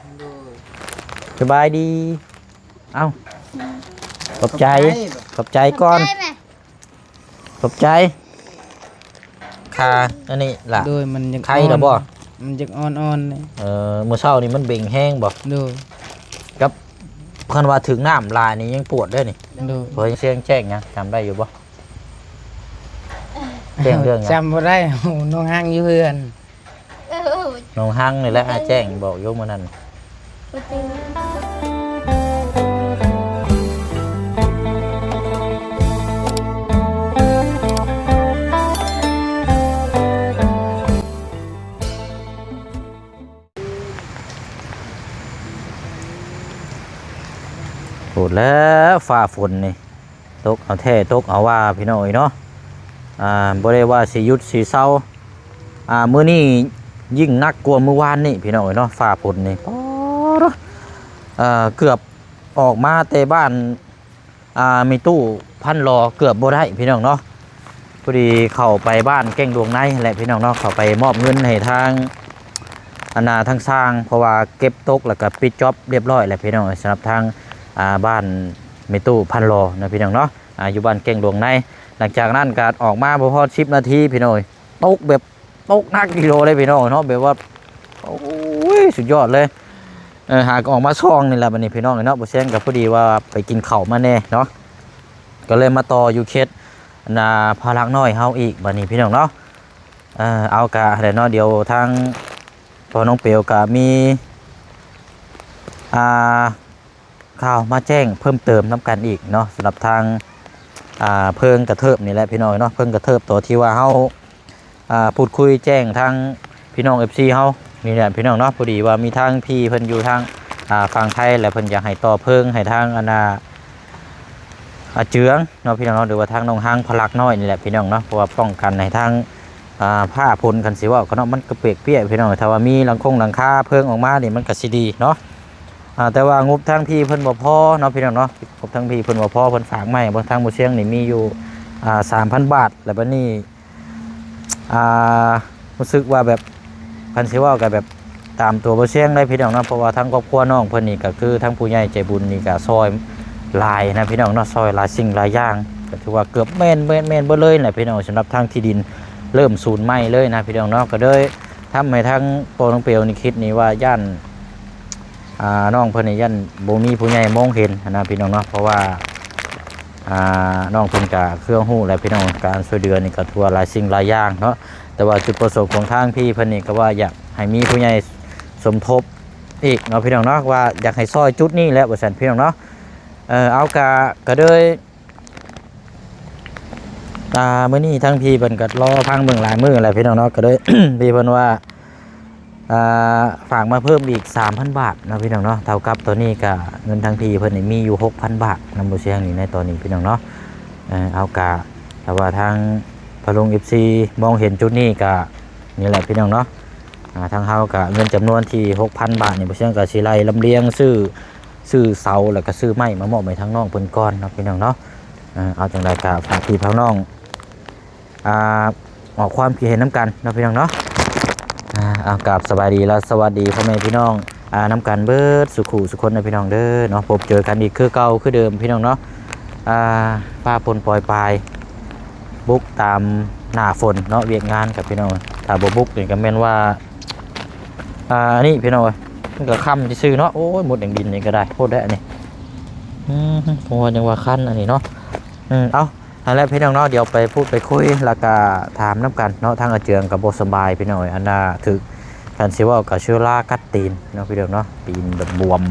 ສະບາຍດີ. ເອົ້າ ຂອບໃຈ ຂອບໃຈກ່ອນ ຂອບໃຈ. ຄາ ອັນນີ້ລະ ໂດຍ ມັນຍັງ ໄຄແລ້ວບໍ່? ອ່ອນ ມັນຍັງອ່ອນໆ ເອີ ມື້ເຊົ້ານີ້ມັນເບັ່ງແຮງບໍ່? ໂດຍ ກັບຄັນວ່າຖືກນ້ຳຫຼາຍນີ້ຍັງປວດເດ້ນີ້. ໂດຍ ພໍແຈ້ງ ແຈ້ງຫຍັງ ຈຳໄດ້ຢູ່ບໍ່? ແຈ້ງເລື່ອງຫຍັງ? ຈຳບໍ່ໄດ້ ນ້ອງຮັງຢູ່ເຮືອນ. ເອີ ນ້ອງຮັງນີ້ແຫຼະ ອ້າຍແຈ້ງບອກຢູ່ມື້ນັ້ນ. ບໍ່ເປັນຫຍັງ ໂຫດແລ້ວ ຟ້າຝົນນີ້ ຕົກເອົາແທ້ຕົກເອົາວ່າ ພີ່ນ້ອງເອີຍເນາະ. ອ່າ ບໍ່ໄດ້ວ່າຊິຢຸດຊິເຊົາ ອ່າ ມື້ນີ້ຍິ່ງໜັກກວ່າມື້ວານນີ້ ພີ່ນ້ອງເອີຍເນາະ ຟ້າຝົນນີ້ ປາດ ເອີ ເກືອບອອກມາແຕ່ບ້ານ ອ່າ ມີຕູ້ພັນລໍ ເກືອບບໍ່ໄດ້ ພີ່ນ້ອງເນາະ. ພໍດີເຂົ້າໄປບ້ານແກ້ງດວງໃນແຫຼະ ພີ່ນ້ອງເນາະ ເຂົ້າໄປມອບເງິນໃຫ້ທາງ ອັນນ່າ ທາງຊ່າງ ເພາະວ່າເກັບຕົກ ແລ້ວກໍປິດຈອບລຽບຮ້ອຍແລ້ວ ພີ່ນ້ອງເອີຍ ສຳລັບທາງ ອ່າ ບ້ານແມ່ຕູ້ພັນລໍເນາະ ພີ່ນ້ອງເນາະ ອ່າ ຢູ່ບ້ານແກ້ງດວງໃນ. ຫຼັງຈາກນັ້ນກໍອອກມາບໍ່ຮອດສິບນາທີ ພີ່ນ້ອງເອີຍ ຕົກແບບ ຕົກໜັກອີ່ຫຼີເລີຍ ພີ່ນ້ອງເນາະ ແບບວ່າ ໂອ້ຍ ສຸດຍອດເລີຍ. ເອີ ຫາກໍອອກມາຊ່ອງນີ້ແຫຼະ ບັດນີ້ ພີ່ນ້ອງເນາະ ບໍ່ແຊງກໍພໍດີວ່າໄປກິນເຂົ້າມາແດ່ເນາະ ກໍເລີຍມາຕໍ່ຢູ່ເຂດ ອັນນ່າ ພະລັກນ້ອຍເຮົາອີກ ບັດນີ້ ພີ່ນ້ອງເນາະ. ເອີ ເອົາ ກະຫັ້ນແຫຼະເນາະ ດຽວທາງພໍ່ນ້ອງເປວກະມີ ອ່າ ຂ່າວມາແຈ້ງເພີ່ມເຕີມນຳກັນອີກເນາະ ສຳລັບທາງ ອ່າ ເພິ່ງກະເທີບນີ້ແຫຼະ ພີ່ນ້ອງເນາະ ເພິ່ງກະເທີບ ຕົວທີ່ວ່າເຮົາ ອ່າ ພູດຄຸຍແຈ້ງທາງພີ່ນ້ອງ ເອັຟຊີ ເຮົານີ້ແຫຼະ ພີ່ນ້ອງເນາະ. ພໍດີວ່າມີທາງພີ່ເພິ່ນຢູ່ທາງ ອ່າ ຝັ່ງໄທ ແລະ ເພິ່ນຢາກໃຫ້ຕໍ່ເພິ່ງໃຫ້ທາງ ອັນນ່າ ອາເຈືອງເນາະ ພີ່ນ້ອງເນາະ ຫຼືວ່າທາງນ້ອງຮັງພະລັກນ້ອຍນີ້ແຫຼະ ພີ່ນ້ອງເນາະ ເພາະວ່າປ້ອງກັນໃຫ້ທາງ ອ່າ ຟ້າຝົນ ຄັນຊິເວົ້າກັນເນາະ ມັນກະເປກເປຍ ພີ່ນ້ອງ. ຖ້າວ່າມີຫຼັງຄົງຫຼັງຄາເພິ່ງອອກມານີ້ ມັນກະຊິດີເນາະ. ອ່າ ແຕ່ວ່າງົບທາງພີ່ເພິ່ນບໍ່ພໍເນາະ ພີ່ນ້ອງເນາະ ງົບທາງພີ່ເພິ່ນບໍ່ພໍ ເພິ່ນຝາກມາໃຫ້ທາງບໍ່ຊຽງນີ້ມີຢູ່ ອ່າ ສາມພັນບາດ ແລ້ວບັດນີ້ ອ່າ ຮູ້ສຶກວ່າແບບ ຄັນຊິເວົ້າກໍແບບຕາມຕົວບໍ່ຊຽງໄດ້ ພີ່ນ້ອງເນາະ ເພາະວ່າທາງຄອບຄົວນ້ອງເພິ່ນນີ້ກໍຄືທາງຜູ້ໃຫຍ່ໃຈບຸນນີ້ກໍຊ່ອຍຫຼາຍນະ ພີ່ນ້ອງເນາະ ຊ່ອຍຫຼາຍສິ່ງຫຼາຍຢ່າງ ກໍຖືວ່າເກືອບແມ່ນ ແມ່ນ ແມ່ນເບິດເລີຍແຫຼະ ພີ່ນ້ອງ. ສຳລັບທາງທີ່ດິນເລີ່ມສູນໃໝ່ເລີຍນະ ພີ່ນ້ອງເນາະ ກໍເລີຍທຳໃຫ້ທາງພໍ່ນ້ອງເປວນີ້ຄິດນີ້ວ່າຢ້ານ ອ່າ ນ້ອງເພິ່ນນີ້ຢ້ານບໍ່ມີຜູ້ໃຫຍ່ມອງເຫັນຫັ້ນນະ ພີ່ນ້ອງເນາະ ເພາະວ່າ ອ່າ ນ້ອງເພິ່ນກະເຄືອຮູ້ແຫຼະ ພີ່ນ້ອງ ການຊ່ວຍເຫຼືອນີ້ກໍຖືວ່າຫຼາຍສິ່ງຫຼາຍຢ່າງເນາະ. ແຕ່ວ່າຈຸດປະສົງຂອງທາງພີ່ເພິ່ນນີ້ກໍວ່າຢາກໃຫ້ມີຜູ້ໃຫຍ່ສົມທົບອີກເນາະ ພີ່ນ້ອງເນາະ ວ່າຢາກໃຫ້ຊ່ອຍຈຸດນີ້ແຫຼະວ່າຊັ້ນ ພີ່ນ້ອງເນາະ. ເອີ ເອົາ ກະ ກະເລີຍ ອ່າ ມື້ນີ້ທາງພີ່ເພິ່ນກໍລໍຟັງເບິ່ງຫຼາຍມື້ແລ້ວ ພີ່ນ້ອງເນາະ ກໍເລີຍ ພີ່ເພິ່ນວ່າ ອ່າ ຝາກມາເພີ່ມອີກສາມພັນບາດເນາະ ພີ່ນ້ອງເນາະ. ເທົ່າກັບຕອນນີ້ກະເງິນທາງພີ່ເພິ່ນນີ້ມີຢູ່ຫົກພັນບາດນຳບໍ່ຊຽງນີ້ໃນຕອນນີ້ ພີ່ນ້ອງເນາະ. ເອີ ເອົາ ກະ ຖ້າວ່າທາງພໍ່ລຸງ ເອັຟຊີ ມອງເຫັນຈຸດນີ້ກະນີ້ແຫຼະ ພີ່ນ້ອງເນາະ. ອ່າ ທາງເຮົາກະເງິນຈຳນວນທີ່ຫົກພັນບາດນີ້ ບໍ່ຊຽງກະຊິໄລ່ລຳລຽງຊື້ ຊື້ເສົາ ແລ້ວກະຊື້ໄມ້ມາມອບໃຫ້ທາງນ້ອງເພິ່ນກ່ອນເນາະ ພີ່ນ້ອງເນາະ. ເອີ ເອົາ ຈັ່ງໃດກະຝາກພີ່ຝາກນ້ອງ ອ່າ ອອກຄວາມຄິດເຫັນນຳກັນເນາະ ພີ່ນ້ອງເນາະ. ອ່າ ເອົາ ກາບສະບາຍດີ ແລະ ສະຫວັດດີພໍ່ແມ່ພີ່ນ້ອງ ອ່າ ນຳກັນເບິດສູ່ຄູ່ສູ່ຄົນເດີ ພີ່ນ້ອງເດີເນາະ. ພົບເຈີກັນອີກຄືເກົ່າຄືເດີມ ພີ່ນ້ອງເນາະ. ອ່າ ຟ້າຝົນປອຍປາຍ ບຸກຕາມໜ້າຝົນເນາະ ວຽກງານກັບ ພີ່ນ້ອງ. ຖ້າບໍ່ບຸກນີ້ກໍແມ່ນວ່າ ອ່າ ອັນນີ້ ພີ່ນ້ອງເອີຍ ມັນກໍຄ່ຳຊື່ໆເນາະ. ໂອ້ຍ ໝົດແດງດິນນີ້ກໍໄດ້ ໂພດແລ້ວອັນນີ້. ອືມ ຜົມວ່າຍັງວ່າຄັນອັນນີ້ເນາະ. ອືມ ເອົາ ຫັ້ນແຫຼະ ພີ່ນ້ອງເນາະ ດຽວໄປພູດໄປຄຸຍ ແລ້ວກະຖາມນຳກັນເນາະ. ທາງອາເຈືອງກໍບໍ່ສະບາຍ ພີ່ນ້ອງເອີຍ ອັນນ່າ ຖືກ ຄັນຊິເວົ້າກໍເຊື້ອລາກັດຕີນເນາະ ພີ່ນ້ອງເນາະ. ຕີນແບບບວມ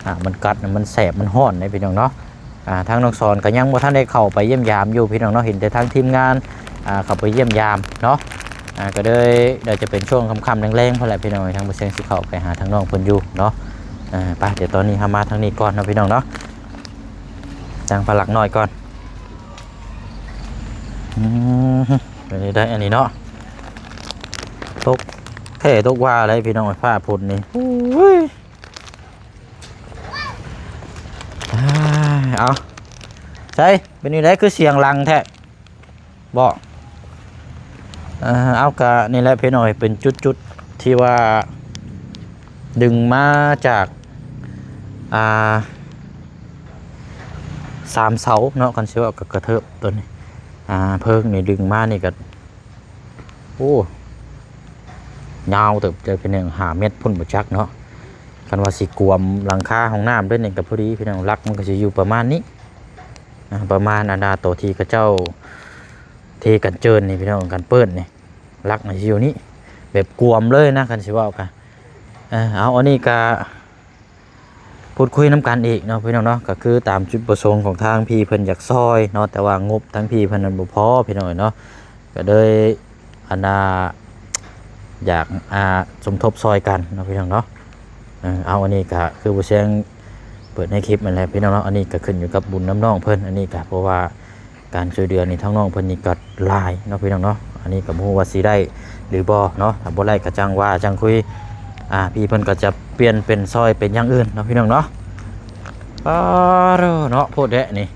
ອ່າ ມັນກັດ ມັນແສບ ມັນຮ້ອນເດ້ ພີ່ນ້ອງເນາະ. ອ່າ ທາງນ້ອງສອນກໍຍັງບໍ່ທັນໄດ້ເຂົ້າໄປຢ້ຽມຢາມຢູ່ ພີ່ນ້ອງເນາະ ເຫັນແຕ່ທາງທີມງານ ອ່າ ເຂົ້າໄປຢ້ຽມຢາມເນາະ. ອ່າ ກໍເລີຍ ໜ້າຈະເປັນຊ່ວງຄ່ຳໆແລງໆພຸ້ນແຫຼະ ພີ່ນ້ອງ ທາງບໍ່ແຊງຊິເຂົ້າໄປຫາທາງນ້ອງເພິ່ນຢູ່ເນາະ. ອ່າ ໄປ ດຽວຕອນນີ້ເຮົາມາທາງນີ້ກ່ອນເນາະ ພີ່ນ້ອງເນາະ ທາງພະລັກນ້ອຍກ່ອນ. ອືມ ອັນນີ້ໄດ້ ອັນນີ້ເນາະ ຕົກແທ້ຕົກວ່າເລີຍ ພີ່ນ້ອງ ຟ້າຝົນນີ້ ໂອ້ຍ. ອ່າ ເອົາ ໃສ ເປັນຈັ່ງໃດຄືສຽງດັງແທ້ ບໍ່? ເອົາ ກະນີ້ແຫຼະ ພີ່ນ້ອງເອີຍ ເປັນຈຸດໆທີ່ວ່າ ດຶງມາຈາກ ອ່າ ສາມເສົາເນາະ ຄັນຊິເວົ້າກໍກະເທີບໂຕນີ້ ອ່າ ເພີງນີ້ດຶງມານີ້ກໍ ໂອ້ ຍາວເຕີບເດີພີ່ນ້ອງ ຫ້າເມັດພຸ້ນບໍ່ຈັກເນາະ. ຄັນວ່າຊິກວມຫຼັງຄາຫ້ອງນ້ຳດ້ວຍນີ້ກໍພໍດີພີ່ນ້ອງ ຫຼັກມັນກໍຊິຢູ່ປະມານນີ້ ອ່າ ປະມານອັນນ່າໂຕທີ່ເຂົາເຈົ້າເທກັນເຈີນນີ້ພີ່ນ້ອງ ກັນເປີ້ນນີ້ ຫຼັກມັນຊິຢູ່ນີ້ ແບບກວມເລີຍນະ ຄັນຊິເວົ້າກະ ເອີ ເອົາ ອັນນີ້ກະ ພູດຄຸຍນຳກັນອີກເນາະພີ່ນ້ອງເນາະ ກໍຄືຕາມຈຸດປະສົງຂອງທາງພີ່ເພິ່ນຢາກຊ່ອຍເນາະ ແຕ່ວ່າງົບທາງພີ່ເພິ່ນນັ້ນບໍ່ພໍພີ່ນ້ອງເອີຍເນາະ ກໍເລີຍອັນນ່າ ຢາກ ອ່າ ສົມທົບຊ່ອຍກັນເນາະພີ່ນ້ອງເນາະ. ເອີ ເອົາ ອັນນີ້ກໍຄືບໍ່ແຊງເປີດໃນຄລິບນັ້ນແຫຼະພີ່ນ້ອງເນາະ ອັນນີ້ກໍຂຶ້ນຢູ່ກັບບຸນນຳນ້ອງເພິ່ນ ອັນນີ້ກໍເພາະວ່າ ການຊ່ວຍເຫຼືອນີ້ທາງນ້ອງເພິ່ນນີ້ກໍຫຼາຍເນາະພີ່ນ້ອງເນາະ ອັນນີ້ກໍບໍ່ຮູ້ວ່າຊິໄດ້ຫຼືບໍ່ເນາະ ຖ້າບໍ່ໄດ້ກໍຈັ່ງວ່າຈັ່ງຄຸຍ ອ່າ ພີ່ເພິ່ນກໍຈະປ່ຽນເປັນຊ່ອຍເປັນຢ່າງອື່ນເນາະພີ່ນ້ອງເນາະ. ປາໂທ້ເນາະ ໂພດແທ້ນີ້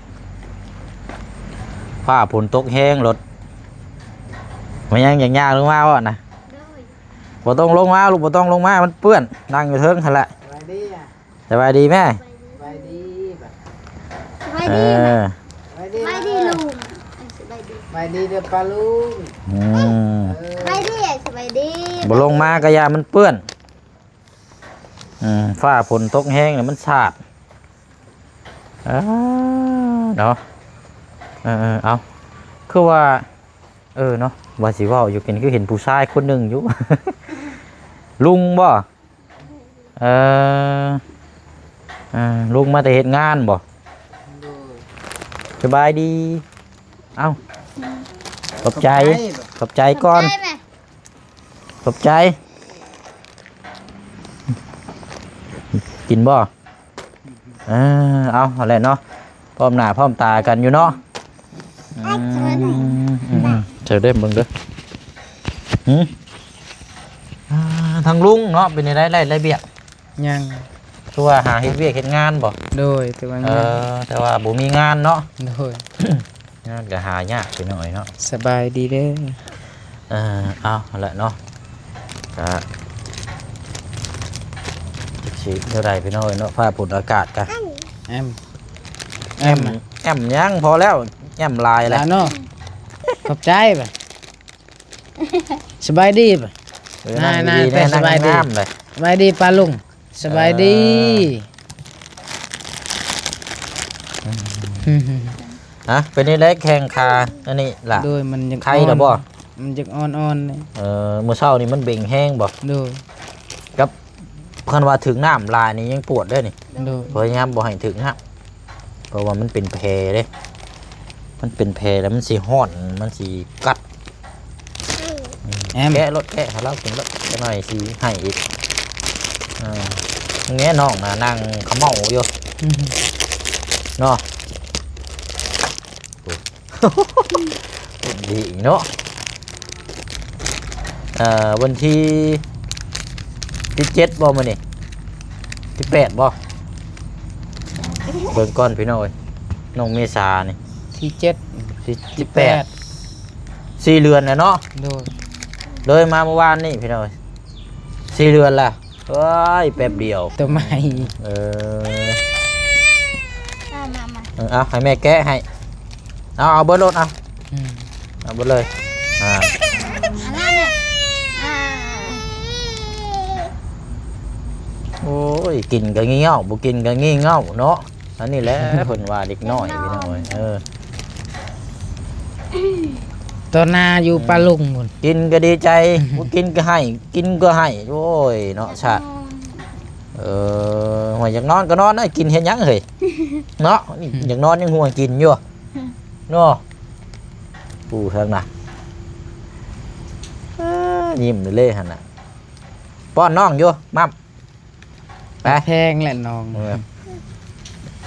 ຟ້າຝົນຕົກແຮງໂລດ ມາຍັງຢາກຍ່າງລົງມາບໍ່ນະ? ໂດຍ ບໍ່ຕ້ອງລົງມາລູກ ບໍ່ຕ້ອງລົງມາ ມັນເປື້ອນ ນັ່ງຢູ່ເທິງຫັ້ນແຫຼະ. ສະບາຍດີແມ່ ສະບາຍດີ ສະບາຍດີ ສະບາຍດີ ເອີ ສະບາຍດີ ສະບາຍດີລຸງ ສະບາຍດີ ສະບາຍດີເດີປ້າລຸງ ອືມ ເອີ ສະບາຍດີ ສະບາຍດີ ບໍ່ລົງມາກໍຢ່າ ມັນເປື້ອນ ອືມ ຟ້າຝົນຕົກແຮງແລ້ວມັນສາດ ເອີ ເນາະ ເອີໆ ເອົາ ຄືວ່າ ເອີ ເນາະ ວ່າຊິເວົ້າຢູ່ ເຫັນ ຄືເຫັນຜູ້ຊາຍຄົນໜຶ່ງຢູ່ ລຸງບໍ່? ເອີ ເອີ ລຸງມາແຕ່ເຮັດງານບໍ່? ໂດຍ ສະບາຍດີ ເອົ້າ ຂອບໃຈ ຂອບໃຈ ຂອບໃຈກ່ອນ ຂອບໃຈແມ່ ຂອບໃຈ ກິນບໍ່? ເອີ ເອົາ ຫັ້ນແຫຼະເນາະ ພ້ອມໜ້າພ້ອມຕາກັນຢູ່ເນາະ ອືມ ອືມ ໃສ່ເດ້ເບິ່ງເດີ ຫື ອ່າ ທາງລຸງເນາະ ເປັນຈັ່ງໃດ ໄດ້ລາຍວຽກ? ຍັງ ຄືວ່າຫາເຮັດວຽກເຮັດງານບໍ່? ໂດຍ ແຕ່ວ່າ ເອີ ຍັງ ແຕ່ວ່າບໍ່ມີງານເນາະ ໂດຍ ງານກໍຫາຍາກໄປໜ້ອຍເນາະ ສະບາຍດີເດີ ເອີ ເອົາ ຫັ້ນແຫຼະເນາະ ກະ ຈັກຊິແນວໃດພີ່ນ້ອງເອີຍເນາະ ຟ້າຝົນອາກາດກະ ແອ້ມ ແອ້ມ ແອ້ມຫຍັງ ພໍແລ້ວ ແອ້ມຫຼາຍແລ້ວເນາະ ຂອບໃຈບາດ ສະບາຍດີບາດ ເອີ ນາງ ນາງ ນາງ ສະບາຍດີ ງາມໆເລີຍ ສະບາຍດີປ້າລຸງ ສະບາຍດີ ເອີ ຮະ ເປັນຈັ່ງໃດແຂ້ງຂາອັນນີ້ລະ? ໂດຍ ມັນຍັງໄຄລະບໍ່? ມັນຍັງອ່ອນໆນີ້ ເອີ ມື້ເຊົ້ານີ້ມັນເບັ່ງແຮງບໍ່? ໂດຍ ກັບຄັນວ່າຖືກນ້ຳຫຼາຍນີ້ຍັງປວດເດ້ນີ້ ໂດຍ ພະຍາຍາມບໍ່ໃຫ້ຖືກນ້ຳ ເພາະວ່າມັນເປັນແຜເດ້ ມັນເປັນແຜແລ້ວມັນຊິຮ້ອນ ມັນຊິກັດ ອືມ ແອມ ແກະໂລດ ແກະໃຫ້ລາວກິນໂລດ ຈັກໜ້ອຍຊິໃຫ້ອີກ ເອີ ແນ່ ນ້ອງນະນັ່ງຂະເໝົາຢູ່ ອືມ ເນາະ ໂອ້ ດີເນາະ ເອີ ວັນທີ ທີເຈັດບໍ່ມື້ນີ້? ທີແປດບໍ່? ເບິ່ງກ່ອນພີ່ນ້ອງເອີຍ ນ້ອງເມສານີ້ ທີເຈັດ ທີ ທີແປດ ສີ່ເດືອນແລ້ວເນາະ ໂດຍ ເລີຍມາມື້ວານນີ້ພີ່ນ້ອງເອີຍ ສີ່ເດືອນລະ ເອີຍ ແປັບດຽວ ໂຕໃໝ່ ເອີ ມາ ມາ ມາ ເອີ ເອົາ ໃຫ້ແມ່ແກະໃຫ້ ເອົາ ເອົາເບິດໂລດ ເອົາ ອືມ ເອົາເບິດເລີຍ ອ່າ ອັນນັ້ນແຫຼະ ອ່າ ໂອ້ຍ ກິນກໍງີ່ເຫງົ້າ ບໍ່ກິນກໍງີ່ເຫງົ້າເນາະ ອັນນີ້ແຫຼະ ເພິ່ນວ່າເດັກນ້ອຍພີ່ນ້ອງເອີຍ ເອີ ຕໍ່ໜ້າຢູ່ ອືມ ປ້າລຸງພຸ້ນ ກິນກໍດີໃຈ ບໍ່ກິນກໍໃຫ້ ກິນກໍໃຫ້ ໂອ້ຍ ເນາະ ຊາດ ເອີ ວ່າຢາກນອນກໍນອນ ກິນເຮັດຫຍັງເຮີ້ຍ ເນາະ ອືມ ຢາກນອນຍັງຫົວກິນຢູ່ ເນາະ ຜູ້ທາງນັ້ນ ເອີ ຍິ້ມເລີຍຫັ້ນນະ ປ້ອນນ້ອງຢູ່ ໝ່ຳ ໄປ ແພງແຫຼະນ້ອງ ເອີ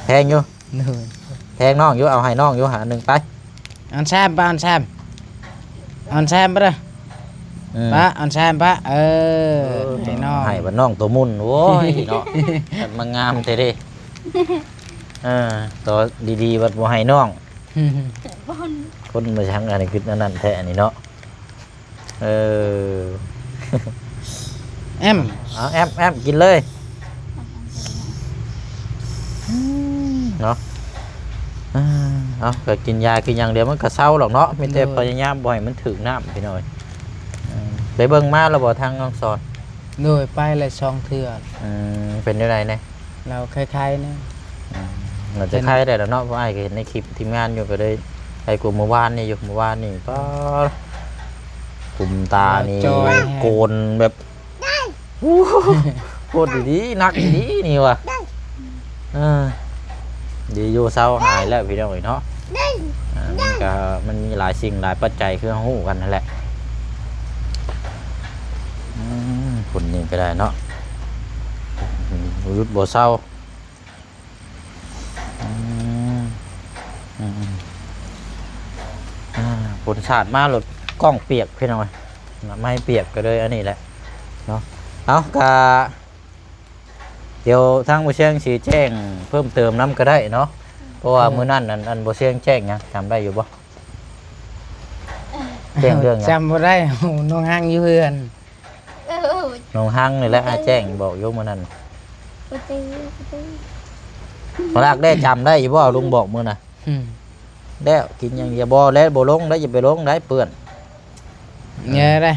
ແພງຢູ່ ໂດຍ ແພງນ້ອງຢູ່ ເອົາໃຫ້ນ້ອງຢູ່ ຫາໜຶ່ງໄປ ອອນແຊມ ໄປອອນແຊມ ອອນແຊມໄປເດີ ອືມ ໄປອອນແຊມໄປ ເອີ ເອີ ໃຫ້ນ້ອງ ໃຫ້ບັດນ້ອງໂຕໝຸ່ນ ໂອ້ຍ ເນາະ ມັນງາມແທ້ເດ້ ເອີ ໂຕດີໆ ບັດບໍ່ໃຫ້ນ້ອງ ຄົນມາຊ່າງອັນນີ້ຄິດອັນນັ້ນແທ້ອັນນີ້ເນາະ ເອີ ແອ້ມ ເອົາ ແອ້ມ ແອ້ມ ກິນເລີຍ ເນາະ. ເອົາ ກໍກິນຢາກິນຫຍັງດຽວມັນກໍເຊົາດອກເນາະ. ມີແຕ່ ໂດຍ ພະຍາຍາມບໍ່ໃຫ້ມັນຖືກນ້ຳ ພີ່ນ້ອງເອີຍ. ໄປເບິ່ງມາແລ້ວບໍ່ ທາງນ້ອງສອນ? ໂດຍ ໄປແລ້ວສອງເທື່ອ. ເປັນຈັ່ງໃດແດ່? ລາວໄຄໆ ແນ່. ອືມ ໜ້າຈະໄຄແດ່ລະເນາະ ເພາະອ້າຍກໍເຫັນໃນຄລິບທີມງານຢູ່ ກໍເລີຍໄຄກວ່າມື້ວານນີ້ຢູ່. ມື້ວານນີ້ ປາດ ກຸ່ມຕານີ້ ໂກນແບບ ໂອ້ ໂຄດດີໆ ໜັກດີໆ ນີ້ວ່າ. ເອີ ດີຢູ່ເຊົາຫາຍແລ້ວ ພີ່ນ້ອງເອີຍເນາະ. ອ່າ ມັນກໍ ມັນມີຫຼາຍສິ່ງຫຼາຍປັດໄຈ ຄືເຮົາຮູ້ກັນຫັ້ນແຫຼະ. ອືມ ຄົນນີ້ກໍໄດ້ເນາະ ບໍ່ຢຸດບໍ່ເຊົາ. ອືມ ອືມ ອືມ ອ່າ ຝົນສາດມາລົດກ້ອງປຽກ ພີ່ນ້ອງເອີຍ. ໄມ້ປຽກກໍເລີຍອັນນີ້ແຫຼະເນາະ. ເອົາ ກະ ດຽວທາງບໍ່ຊຽງຊິແຈ້ງເພີ່ມເຕີມນຳກໍໄດ້ເນາະ ເພາະວ່າ ເອີ ມື້ນັ້ນ ອັນ ອັນບໍ່ຊຽງແຈ້ງຫຍັງ ຈຳໄດ້ຢູ່ບໍ່? ແຈ້ງເລື່ອງຫຍັງ? ຈຳບໍ່ໄດ້ ນ້ອງຮັງຢູ່ເຮືອນ. ເອີ ນ້ອງຮັງນີ້ແຫຼະ ອ້າຍແຈ້ງບອກຢູ່ມື້ນັ້ນ. ບໍ່ຈື່ ບໍ່ຈື່ ບໍ່ລາກໄດ້ ຈຳໄດ້ຢູ່ບໍ່ ລຸງບອກມື້ນະ? ອືມ ແລ້ວກິນຫຍັງ ຢ່າ ບໍ່ແລ້ວ ບໍ່ລົງໄດ້ ຢ່າໄປລົງໄດ້ ເປື້ອນ. ແຍ່ໄດ້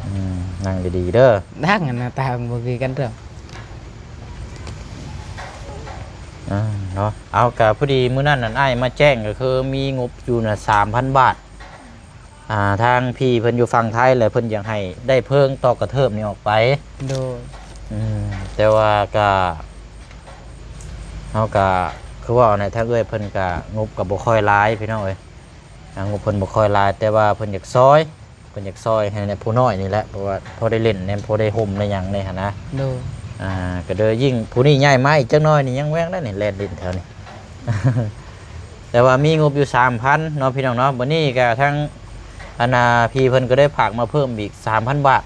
ອືມ ນັ່ງດີໆ ເດີ. ດັງ ໜ້າຕາບໍ່ຄືກັນເດີ. ອ່າ ເນາະ ເອົາ ກະພໍດີມື້ນັ້ນນັ້ນ ອ້າຍມາແຈ້ງ ກໍຄືມີງົບຢູ່ນະ ສາມພັນບາດ. ອ່າ ທາງພີ່ເພິ່ນຢູ່ຝັ່ງໄທ ແລະ ເພິ່ນຢາກໃຫ້ໄດ້ເພີງຕອກກະເທີບນີ້ອອກໄປ. ໂດຍ ອືມ ແຕ່ວ່າກະ ເຮົາກະ ຄືເວົ້າແຫຼະ ທາງເອື້ອຍເພິ່ນກະງົບກະບໍ່ຄ່ອຍຫຼາຍ ພີ່ນ້ອງເອີຍ. ອ່າ ງົບເພິ່ນບໍ່ຄ່ອຍຫຼາຍ ແຕ່ວ່າເພິ່ນຢາກຊ່ອຍ ເພິ່ນຢາກຊ່ອຍໃຫ້ແດ່ ຜູ້ນ້ອຍນີ້ແຫຼະ ເພາະວ່າພໍໄດ້ຫຼິ້ນແດ່ ພໍໄດ້ຮົ່ມໄດ້ຫຍັງແດ່ຫັ້ນນະ. ໂດຍ ອ່າ ກໍເລີຍ ຍິ່ງຜູ້ນີ້ໃຫຍ່ມາອີກຈັກໜ້ອຍນີ້ ຍັງແວ່ງໄດ້ນີ້ ແລ່ນຫຼິ້ນແຖວນີ້. ແຕ່ວ່າມີງົບຢູ່ສາມພັນເນາະ ພີ່ນ້ອງເນາະ. ບັດນີ້ກໍທາງ ອັນນ່າ ພີ່ເພິ່ນກໍໄດ້ຝາກມາເພີ່ມອີກສາມພັນບາດ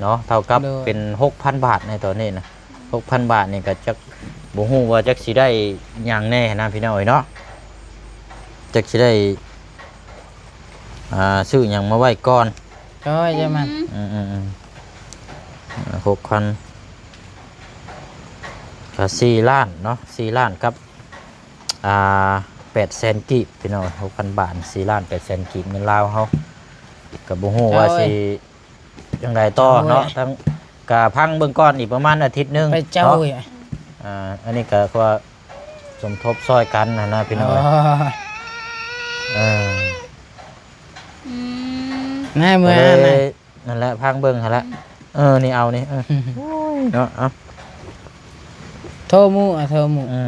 ເນາະ ເທົ່າກັບ ໂດຍ ເປັນຫົກພັນບາດໃນຕອນນີ້ນະ. ຫົກພັນບາດນີ້ກໍຈັກ ບໍ່ຮູ້ວ່າຈັກຊິໄດ້ຫຍັງແດ່ນະ ພີ່ນ້ອງເອີຍເນາະ. ຈັກຊິໄດ້ ອ່າ ຊື້ຫຍັງມາໄວ້ກ່ອນ. ໂອ້ຍ ຢ່າມາ ອືມໆໆ ອ່າ ຫົກພັນ ກໍສີ່ລ້ານເນາະ ສີ່ລ້ານກັບ ອ່າ ແປດແສນກີບ ພີ່ນ້ອງ. ຫົກພັນບາດ ສີ່ລ້ານແປດແສນກີບ ເງິນລາວເຮົາ ກໍບໍ່ຮູ້ວ່າ ເຈົ້າເອີຍ ຊິຈັ່ງໃດຕໍ່ເນາະ. ເຈົ້າເອີຍ ທັງ ກະພັງເບິ່ງກ່ອນ ອີກປະມານອາທິດໜຶ່ງ ໄປເຈົ້າ ເນາະ ເອີຍ. ອ່າ ອັນນີ້ກໍຄືວ່າສົມທົບຊ່ອຍກັນຫັ້ນນະ ພີ່ນ້ອງເອີຍ. ອໍ ເອີ ອືມ ແນ່ ເມື່ອ ກໍເລີຍ ນັ້ນແຫຼະ ພັງເບິ່ງຫັ້ນແຫຼະ. ອືມ ເອີ ນີ້ເອົານີ້ ເອີ ໂອ້ຍ ເນາະ ເອົາ ໂທໝູ່ ອ່ະ ໂທໝູ່ ເອີ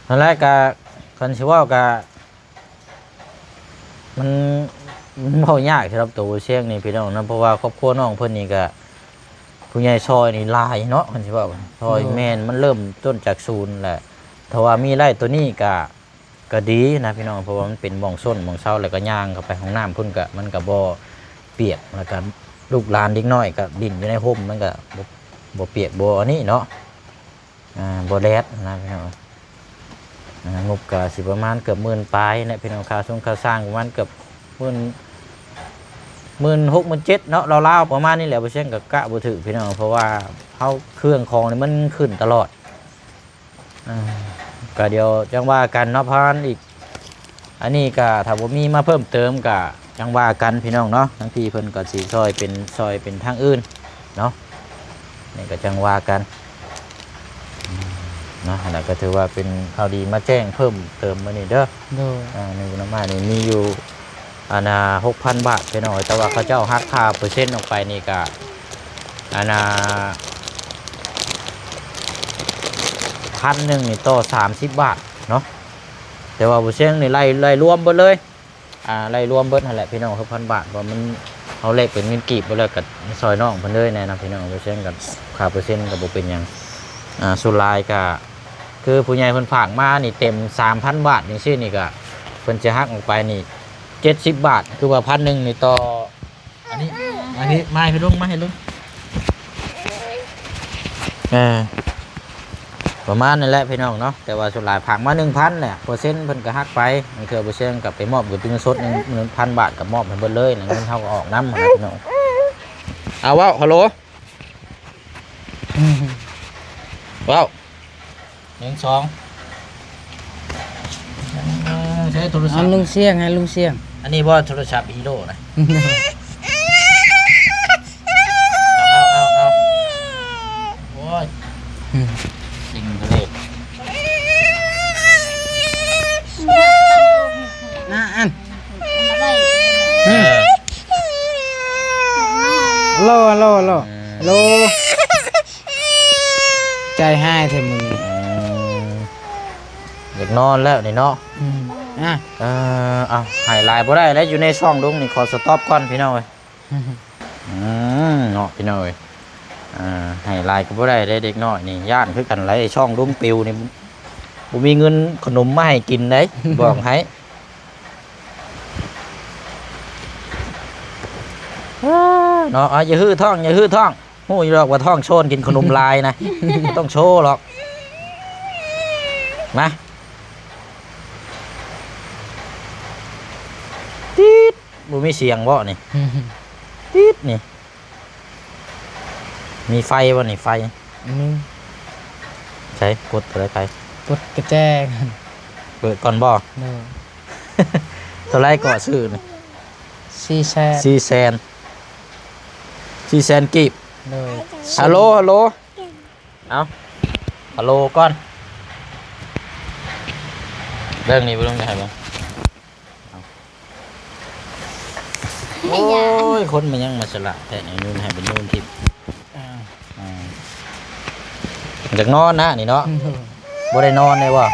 ຫັ້ນແຫຼະ. ກະຄັນຊິເວົ້າກະ ມັນ ມັນເວົ້າຍາກສຳລັບໂຕບໍ່ຊຽງນີ້ ພີ່ນ້ອງນະ ເພາະວ່າຄອບຄົວນ້ອງເພິ່ນນີ້ກະ ຜູ້ໃຫຍ່ຊ່ອຍນີ້ຫຼາຍເນາະ. ຄັນຊິເວົ້າຊ່ອຍ ໂດຍ ແມ່ນ ມັນເລີ່ມຕົ້ນຈາກສູນແຫຼະ. ຖ້າວ່າມີໄດ້ໂຕນີ້ກະ ກະດີນະ ພີ່ນ້ອງ ເພາະວ່າມັນເປັນໝ່ອງຊົນໝ່ອງເຊົາ ແລ້ວກະຍ່າງເຂົ້າໄປຫ້ອງນ້ຳພຸ້ນກະ ມັນກະບໍ່ປຽກ ແລ້ວກະລູກຫຼານເດັກນ້ອຍກະຫຼິ້ນຢູ່ໃນຮົ່ມ ມັນກະບໍ່ ບໍ່ປຽກ ບໍ່ອັນນີ້ເນາະ. ອ່າ ບໍ່ແດດນະພີ່ນ້ອງ. ອ່າ ງົບກະຊິປະມານເກືອບໝື່ນປາຍແຫຼະພີ່ນ້ອງ. ຄ່າຊົງຄ່າຊ່າງປະມານເກືອບໝື່ນ ໝື່ນຫົກ ໝື່ນເຈັດເນາະ ລາວໆ ປະມານນີ້ແຫຼະ. ບໍ່ຊຽງກະກະບໍ່ຖືກພີ່ນ້ອງ ເພາະວ່າເຮົາ ເຄື່ອງຂອງນີ້ມັນຂຶ້ນຕະຫຼອດ. ອ່າ ກະດຽວຈັ່ງວ່າກັນເນາະ ຜ່ານອີກ ອັນນີ້ກະຖ້າບໍ່ມີມາເພີ່ມເຕີມກະຈັ່ງວ່າກັນພີ່ນ້ອງເນາະ. ທາງພີ່ເພິ່ນກໍຊິຊ່ອຍເປັນ ຊ່ອຍເປັນທາງອື່ນເນາະ ນີ້ກໍຈັ່ງວ່າກັນເນາະ. ອັນນັ້ນກໍຖືວ່າເປັນຂ່າວດີມາແຈ້ງເພີ່ມເຕີມມື້ນີ້ເດີ. ໂດຍ ອ່າ ໜຶ່ງນຳມານີ້ມີຢູ່ ອັນນ່າ ຫົກພັນບາດພີ່ນ້ອງ ແຕ່ວ່າເຂົາເຈົ້າຫັກຄ່າເປີເຊັນອອກໄປນີ້ກະ ອັນນ່າ ພັນໜຶ່ງນີ້ຕໍ່ສາມສິບບາດເນາະ. ແຕ່ວ່າບໍ່ຊຽງນີ້ໄລ່ ໄລ່ລວມເບິດເລີຍ ອ່າ ໄລ່ລວມເບິດຫັ້ນແຫຼະພີ່ນ້ອງ ຫົກພັນບາດ ເພາະມັນ ເຮົາແລກເປັນເງິນກີບໄປແລ້ວ ກໍຊ່ອຍນ້ອງເພິ່ນເລີຍແນ່ນະພີ່ນ້ອງ. ບໍ່ຊຽງກໍຄ່າເປີເຊັນກໍບໍ່ເປັນຫຍັງ. ອ່າ ສ່ວນຫຼາຍກໍຄືຜູ້ໃຫຍ່ເພິ່ນຝາກມານີ້ ເຕັມສາມພັນບາດຈັ່ງຊີ້ນີ້ ກໍເພິ່ນຊິຫັກອອກໄປນີ້ ເຈັດສິບບາດ ຄືວ່າພັນໜຶ່ງນີ້ຕໍ່ ອັນນີ້ ມາພີ່ ມາໃຫ້ລຸງ ມາໃຫ້ລຸງ ເອີ ປະມານນັ້ນແຫຼະພີ່ນ້ອງເນາະ. ແຕ່ວ່າສ່ວນຫຼາຍຝາກມາໜຶ່ງພັນແຫຼະ ເປີເຊັນເພິ່ນກໍຫັກໄປ. ບາງເທື່ອບໍ່ຊຽງກໍໄປມອບຢູ່ເປັນເງິນສົດ ໜຶ່ງພັນບາດ ກໍມອບໃຫ້ເບິດເລີຍນະ ເງິນເຮົາກໍອອກນຳຫັ້ນນະພີ່ນ້ອງ. ເອົາ ເວົ້າ ຮັລໂຫຼ ເວົ້າ ໜຶ່ງ ສອງ ເອີ ໃຊ້ໂທລະສັບ ເອົາ ລຸງສຽງ ໃຫ້ລຸງສຽງ ອັນນີ້ບໍ່ ໂທລະສັບຮີໂຣນະ ເອົາ ເອົາ ເອົາ ເອົາ ໂອ້ຍ ອືມ ເກັ່ງເລີຍ ນະ ອັນ ເອີ ໂລ ໂລ ໂລ ເອີ ໂລ ໃຈຮ້າຍແທ້ມື້ນີ້ ອືມ ຢາກນອນແລ້ວນີ້ເນາະ ອືມ ອ່ະ ເອີ ເອົາ ໃຫ້ຫຼາຍບໍ່ໄດ້ແລ້ວ ຢູ່ໃນຊ່ອງລຸງນີ້ ຂໍສະຕັອບກ່ອນພີ່ນ້ອງເອີຍ ອືມ ເນາະ ພີ່ນ້ອງເອີຍ ອ່າ ໃຫ້ຫຼາຍກໍບໍ່ໄດ້ເດ້ ເດັກນ້ອຍນີ້ຢ້ານຄືກັນແຫຼະ ຊ່ອງລຸງປິວນີ້ ບໍ່ມີເງິນຂະໜົມມາໃຫ້ກິນເດ້ ບອກໃຫ້ ເນາະ ອ່າ ຢ່າຮື້ທ້ອງ ຢ່າຮື້ທ້ອງ ຮູ້ຢູ່ດອກວ່າທ້ອງໂຊນ ກິນຂະໜົມຫຼາຍນະ ບໍ່ຕ້ອງໂຊຫຼອກ ມາ ຕິດ ບໍ່ມີສຽງບໍ່ນີ້ ຕິດນີ້ ມີໄຟບໍ່ນີ້ ໄຟ ອືມ ໃສ ກົດເທົ່າໃດໄຟ ກົດກະແຈ ເປີດກ່ອນບໍ່ ໂດຍ ເທົ່າໃດເກາະຊື້ນີ້ ສີ່ແສນ ສີ່ແສນ ສີ່ແສນກີບ ໂດຍ ຮັລໂຫຼ ຮັລໂຫຼ ເອົາ ຮັລໂຫຼກ່ອນ ເບິ່ງນີ້ ເບິ່ງນີ້ໃຫ້ເບິ່ງ ໂອ້ຍ ຄົນມັນຍັງມາສະຫຼາດແທ້ນີ້ ນູນໃຫ້ເປັນນູນທິບ ອ່າ ອ່າ ຢາກນອນນະນີ້ເນາະ ໂດຍ ບໍ່ໄດ້ນອນເດ້ບໍ່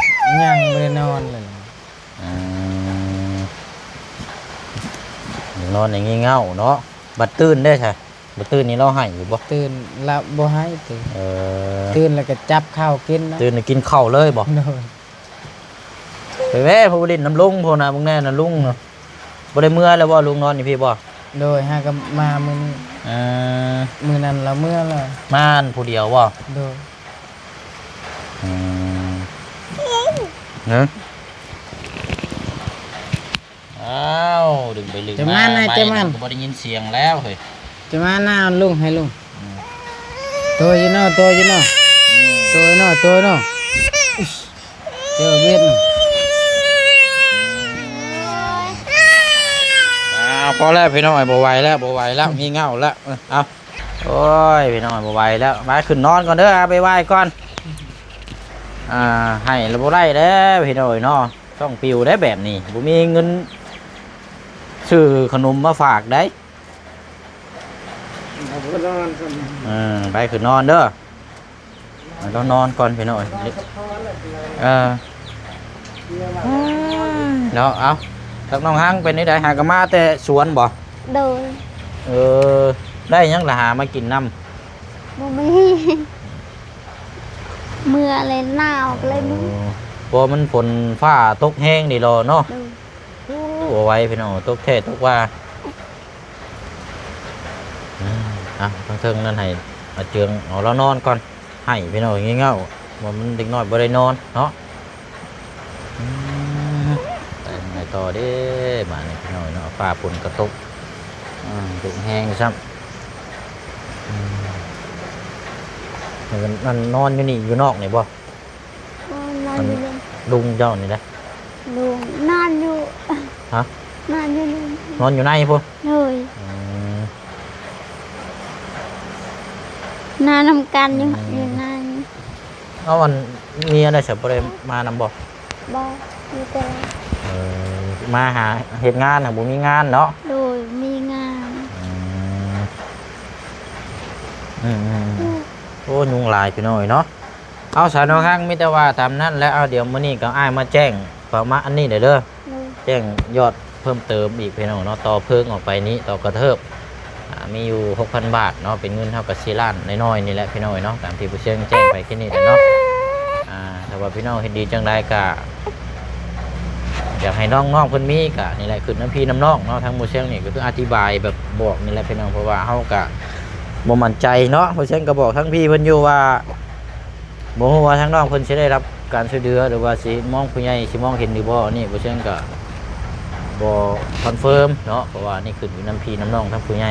ຍັງບໍ່ໄດ້ນອນເລີຍ ອືມ ຢາກນອນໃນງີ່ເຫງົ້າເນາະ ບັດຕື່ນເດ້ຊະ ບໍ່ຕື່ນນີ້ລາວໄຫ້ຢູ່ບໍ່? ຕື່ນລາວບໍ່ໄຫ້ຕື່ນ ເອີ ຕື່ນແລ້ວກໍຈັບເຂົ້າກິນເນາະ ຕື່ນແລ້ວກິນເຂົ້າເລີຍບໍ່? ໂດຍ ໄປແວ່ຜູ້ຫຼິ້ນນຳລຸງພຸ້ນນະ ເບິ່ງແນ່ນະລຸງນະ ບໍ່ໄດ້ເມືອແລ້ວບໍ່? ລຸງນອນຢູ່ພີ້ບໍ່? ໂດຍ ຫາກໍມາມື້ນີ້ ເອີ ມື້ນັ້ນລາວເມືອແລ້ວ ມາອັນຜູ້ດຽວບໍ່? ໂດຍ ອືມ ເອີ ອ້າວ ດຶງໄປດຶງມາ ໄມ້ມັນກໍບໍ່ໄດ້ຍິນສຽງແລ້ວເຮີ້ຍ ຈະມານາລຸງໃຫ້ລຸງ ອືມ ໂຕຢູ່ເນາະ ໂຕຢູ່ເນາະ ອືມ ໂຕເນາະ ໂຕເນາະ ເຈີເວັດ ອ້າວ ພໍແລ້ວພີ່ນ້ອງເອີຍ ບໍ່ໄຫວແລ້ວ ບໍ່ໄຫວແລ້ວ ງີ່ເຫງົ້າແລ້ວ ເອີ ເອົາ ໂອ້ຍ ພີ່ນ້ອງເອີຍ ບໍ່ໄຫວແລ້ວ ມາຂຶ້ນນອນກ່ອນເດີ ເອົາໄປໄຫວ້ກ່ອນ ອ່າ ໃຫ້ລະບໍ່ໄດ້ແລ້ວ ພີ່ນ້ອງເອີຍເນາະ ຊ່ອງປິວໄດ໋ແບບນີ້ ບໍ່ມີເງິນຊື້ຂະໜົມມາຝາກໄດ໋ ເອີ ໄປຂຶ້ນນອນເດີ ໃຫ້ລາວນອນກ່ອນພີ່ນ້ອງເອີຍ ເອີ ເນາະ ເອົາ ຈັກນ້ອງຮັງເປັນຈັ່ງໃດ ຫາກໍມາແຕ່ສວນບໍ່? ໂດຍ ເອີ ໄດ້ຫຍັງລະຫາມາກິນນຳ? ບໍ່ມີ ເມື່ອແລ້ວໜາວກໍເລີຍເມືອ ເພາະມັນຝົນຟ້າຕົກແຮງນີ້ລະເນາະ ໂດຍ ໂອ້ ບໍ່ໄຫວພີ່ນ້ອງ ຕົກແທ້ຕົກວ່າ ອືມ ອ່ະ ທາງເທິງນັ້ນໃຫ້ອາເຈືອງເອົາລາວນອນກ່ອນ ໃຫ້ພີ່ນ້ອງງີ່ເຫງົ້າ ວ່າມັນເດັກນ້ອຍບໍ່ໄດ້ນອນເນາະ ອືມ ໄປທາງໃດຕໍ່ເດ້ບາດນີ້ພີ່ນ້ອງເນາະ ຟ້າຝົນກໍຕົກ ອືມ ຕົກແຮງຊ້ຳ ອືມ ມັນນອນຢູ່ນີ້ ຢູ່ນອກນີ້ບໍ່? ນອນຢູ່ ລຸງເຈົ້ານີ້ເດ້ ລຸງນອນຢູ່ ຮະ? ນອນຢູ່ ນອນຢູ່ໃນພຸ້ນ ໂດຍ ອືມ ນອນນຳກັນຢູ່ ອືມ ຢູ່ໃນ ເອົາ ອັນເມຍໄດ້ສະ ບໍ່ໄດ້ມານຳບໍ່? ບໍ່ ມີແຕ່ ເອີ ມາຫາເຮັດງານ ຫາບໍ່ມີງານເນາະ ໂດຍ ມີງານ ອືມ ອືມໆໆ ໂອ້ ຍຸງຫຼາຍພີ່ນ້ອງເອີຍເນາະ ເອົາ ສາວນ້ອງຮັກ ມີແຕ່ວ່າຕາມນັ້ນແຫຼະ ເອົາ ດຽວມື້ນີ້ກໍອ້າຍມາແຈ້ງປະມານອັນນີ້ເດີ ໂດຍ ແຈ້ງຍອດເພີ່ມເຕີມອີກພີ່ນ້ອງເນາະ ຕໍ່ເພີງອອກໄປນີ້ ຕໍ່ກະເທີບ ອ່າ ມີຢູ່ຫົກພັນບາດເນາະ ເປັນເງິນເຮົາກໍສີ່ລ້ານນ້ອຍໆນີ້ແຫຼະພີ່ນ້ອງເອີຍເນາະ ຕາມທີ່ຜູ້ຊຽງແຈ້ງໄປກີ້ນີ້ແຫຼະເນາະ ອ່າ ຖ້າວ່າພີ່ນ້ອງເຫັນດີຈັ່ງໃດກໍ ຢາກໃຫ້ນ້ອງໆເພິ່ນມີກໍນີ້ແຫຼະ ຂຶ້ນນຳພີ່ນຳນ້ອງເນາະ ທາງໝູ່ຊຽງນີ້ກໍຄືອະທິບາຍແບບບອກນີ້ແຫຼະພີ່ນ້ອງ ເພາະວ່າເຮົາກໍບໍ່ໝັ້ນໃຈເນາະ ໝູ່ຊຽງກໍບອກທາງພີ່ເພິ່ນຢູ່ວ່າ ບໍ່ຮູ້ວ່າທາງນ້ອງເພິ່ນຊິໄດ້ຮັບການຊ່ວຍເຫຼືອ ຫຼືວ່າຊິມອງຜູ້ໃຫຍ່ຊິມອງເຫັນຫຼືບໍ່ ອັນນີ້ໝູ່ຊຽງກໍບໍ່ຄອນເຟີມເນາະ ເພາະວ່ານີ້ຂຶ້ນຢູ່ນຳພີ່ນຳນ້ອງທາງຜູ້ໃຫຍ່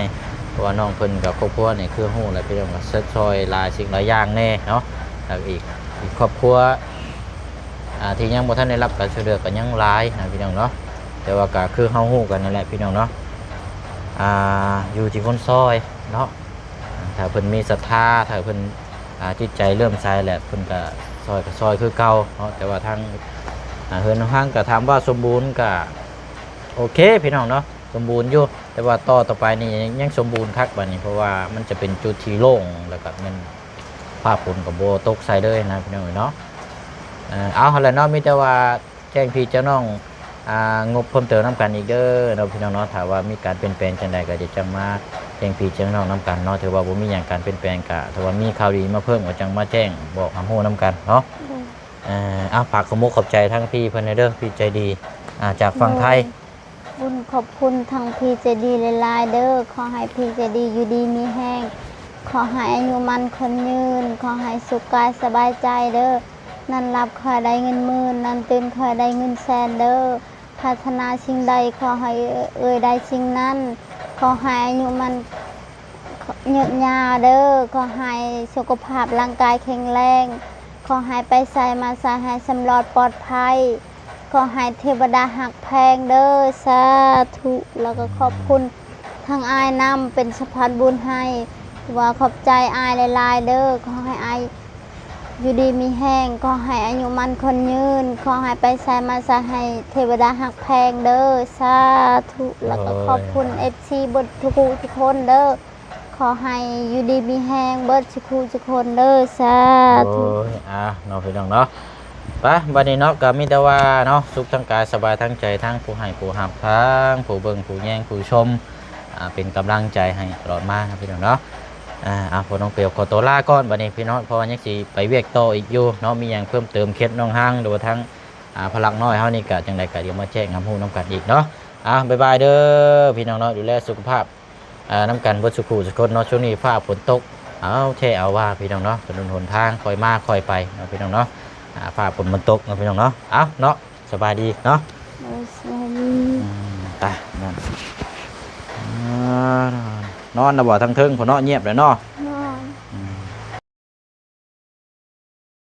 ເພາະວ່ານ້ອງເພິ່ນກັບຄອບຄົວນີ້ ຄືຮູ້ແຫຼະພີ່ນ້ອງ ກໍຊອຍຫຼາຍສິ່ງຫຼາຍຢ່າງແດ່ເນາະ. ແລ້ວອີກ ອີກຄອບຄົວ ອ່າ ທີ່ຍັງບໍ່ທັນໄດ້ຮັບການຊ່ວຍເຫຼືອກໍຍັງຫຼາຍນະພີ່ນ້ອງເນາະ. ແຕ່ວ່າກໍຄືເຮົາຮູ້ກັນນັ້ນແຫຼະພີ່ນ້ອງເນາະ ອ່າ ຢູ່ທີ່ຄົນຊ່ອຍເນາະ. ຖ້າເພິ່ນມີສັດທາ ຖ້າເພິ່ນ ອ່າ ຈິດໃຈເຫຼື້ອມໃສແຫຼະ ເພິ່ນກໍຊ່ອຍ ກໍຊ່ອຍຄືເກົ່າເນາະ. ແຕ່ວ່າທາງ ອ່າ ເຮືອນຮາງກໍ ຖາມວ່າສົມບູນກໍໂອເຄພີ່ນ້ອງເນາະ ສົມບູນຢູ່. ແຕ່ວ່າຕໍ່ ຕໍ່ໄປນີ້ຍັງສົມບູນຄັກບາດນີ້ ເພາະວ່າມັນຈະເປັນຈຸດທີ່ໂລ່ງ ແລ້ວກໍແມ່ນຟ້າຝົນກໍບໍ່ຕົກໃສ່ເລີຍນະພີ່ນ້ອງເອີຍເນາະ. ເອີ ເອົາ ຫັ້ນແຫຼະເນາະ ມີແຕ່ວ່າ ແຈ້ງພີ່ແຈ້ງນ້ອງ ອ່າ ງົບເພີ່ມເຕີມນຳກັນອີກເດີເນາະພີ່ນ້ອງເນາະ. ຖ້າວ່າມີການປ່ຽນແປງຈັ່ງໃດ ກໍຈະຈັ່ງມາແຈ້ງພີ່ແຈ້ງນ້ອງນຳກັນເນາະ. ຖືວ່າບໍ່ມີຫຍັງການປ່ຽນແປງ ກະຖ້າວ່າມີຂ່າວດີມາເພີ່ມ ກໍຈັ່ງມາແຈ້ງບອກໃຫ້ຮູ້ນຳກັນເນາະ. ໂດຍ ເອີ ເອົາ ຝາກຂອບມຸກຂອບໃຈທາງພີ່ເພິ່ນແດ່ເດີ ພີ່ໃຈດີ ອ່າ ຈາກຝັ່ງໄທ. ໂດຍ ບຸນຂອບຄຸນທາງພີ່ໃຈດີຫຼາຍໆເດີ. ຂໍໃຫ້ພີ່ໃຈດີຢູ່ດີມີແຮງ ຂໍໃຫ້ອາຍຸໝັ້ນຂວັນຍືນ ຂໍໃຫ້ສຸກກາຍສະບາຍໃຈເດີ. ນອນຫຼັບຂໍໃຫ້ໄດ້ເງິນໝື່ນ ນອນຕື່ນຂໍໃຫ້ໄດ້ເງິນແສນເດີ. ປາດຖະໜາສິ່ງໃດຂໍໃຫ້ເອື້ອຍໄດ້ສິ່ງນັ້ນ. ຂໍໃຫ້ອາຍຸໝັ້ນຍືນຍາວເດີ. ຂໍໃຫ້ສຸຂະພາບຮ່າງກາຍແຂງແຮງ. ຂໍໃຫ້ໄປໃສມາໃສໃຫ້ສຳລອດປອດໄພ. ຂໍໃຫ້ເທວະດາຮັກແພງເດີ ສາທຸ. ແລ້ວກໍຂອບຄຸນທາງອ້າຍນຳ ເປັນສະພານບຸນໃຫ້ ວ່າຂອບໃຈອ້າຍຫຼາຍໆເດີ. ຂໍໃຫ້ອ້າຍຢູ່ດີມີແຮງ ຂໍໃຫ້ອາຍຸໝັ້ນຂວັນຍືນ ຂໍໃຫ້ໄປໃສມາໃສໃຫ້ເທວະດາຮັກແພງເດີ ສາທຸ. ແລ້ວກໍຂອບຄຸນເອັຟຊີເບິດທຸກຜູ້ທຸກຄົນເດີ. ຂໍໃຫ້ຢູ່ດີມີແຮງເບິດສຸຂູສຸຄົນເດີ ສາທຸ. ໂອ້ຍ ອ່າ ເນາະພີ່ນ້ອງເນາະ. ໄປ ບັດນີ້ເນາະ ກໍມີແຕ່ວ່າເນາະ ສຸກທັງກາຍສະບາຍທັງໃຈ ທັງຜູ້ໃຫ້ຜູ້ຮັບ ທັງຜູ້ເບິ່ງຜູ້ແຍງຜູ້ຊົມ ອ່າ ເປັນກຳລັງໃຈໃຫ້ຕະຫຼອດມານະພີ່ນ້ອງເນາະ. ອ່າ ເອົາ ພໍ່ນ້ອງປຽວຂໍຕົວລາກ່ອນບັດນີ້ພີ່ນ້ອງ ເພາະວ່າຍັງຊິໄປວຽກຕໍ່ອີກຢູ່ເນາະ. ມີຫຍັງເພີ່ມເຕີມເຂດໜອງຮາງ ຫຼືວ່າທາງ ອ່າ ພະລັກນ້ອຍເຮົານີ້ ກະຈັ່ງໃດກໍດຽວມາແຈ້ງຮັບຮູ້ນຳກັນອີກເນາະ. ອ່າ ບາຍບາຍເດີພີ່ນ້ອງເນາະ ດູແລສຸຂະພາບ ອ່າ ນຳກັນເບິດສຸຂູສຸຄົນເນາະ. ຊ່ວງນີ້ຟ້າຝົນຕົກ ເອົາແທ້ເອົາວ່າພີ່ນ້ອງເນາະ ຖະໜົນຫົນທາງຄ່ອຍມາຄ່ອຍໄປເນາະພີ່ນ້ອງເນາະ. ອ່າ ຟ້າຝົນມັນຕົກເນາະພີ່ນ້ອງເນາະ. ເອົາເນາະ ສະບາຍດີເນາະ. ໂດຍ ສະບາຍດີ. ອືມ ໄປ ນອນ ອ່າ ນອນແລ້ວບໍ່ ທາງເທິງພຸ້ນເນາະ ງຽບແລ້ວເນາະ.